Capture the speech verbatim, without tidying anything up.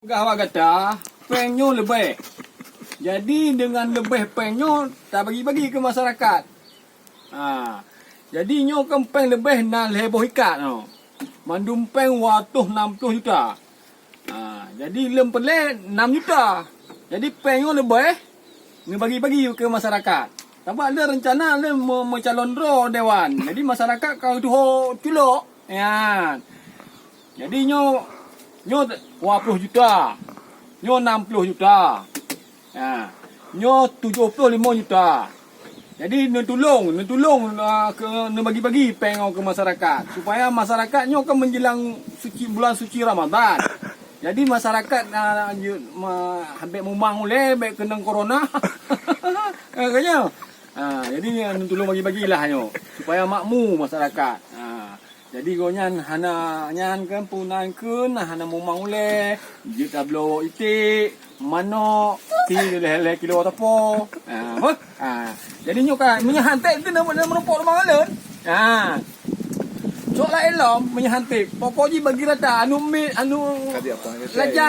Peugah bak gata, péng nyoe leubeh. Jadi, deungon leubeh péng nyoe, tabagi-bagi keu masyarakat. Ha, jadi nyoe kan péng leubeh na lhèe boh ikat nyoe. Mandum péng dua ratus enam puluh juta. Ha, jadi lom peureulèe enam juta. Jadi péng nyoe leubeh neubagi-bagi keu masyarakat. Sabab lé reuncana lé me-, meucalon droe dewan. Jadi masyarakat ka tuho culok. Nyan. Jadi nyoe, nyoe dua puluh juta. Nyoe enam puluh juta. Ha. Nyoe tujoh puluh lima juta. Jadi neutulông, neutulông, ah, keu, neubagi-bagi péng nyoe keu masyarakat, supaya masyarakat nyoe kan menjelang suci, bulan suci Ramadan. Jadi masyarakat, ah, je-, ma-, bèk mumang ulèe, bèk keunong corona. Ah, katanya. Ah, jadi neutulông bagi-bagilah nyoe supaya makmu masyarakat. Ah. Jadi gobnyan hana nyan kan peunan kheun, hana mumang ulèe, jeuet tabloe iték, manok, ti lhèe-lhèe kilo atapo. Ha, beuh? Ha. Jadi nyoe kan, meunyoe han trép keuneuk meurumpok rumoh ulôn. Ha. Cok laén lom, meunyoe han trép. Pokok jih bagi rata, anu mit, anu lajah.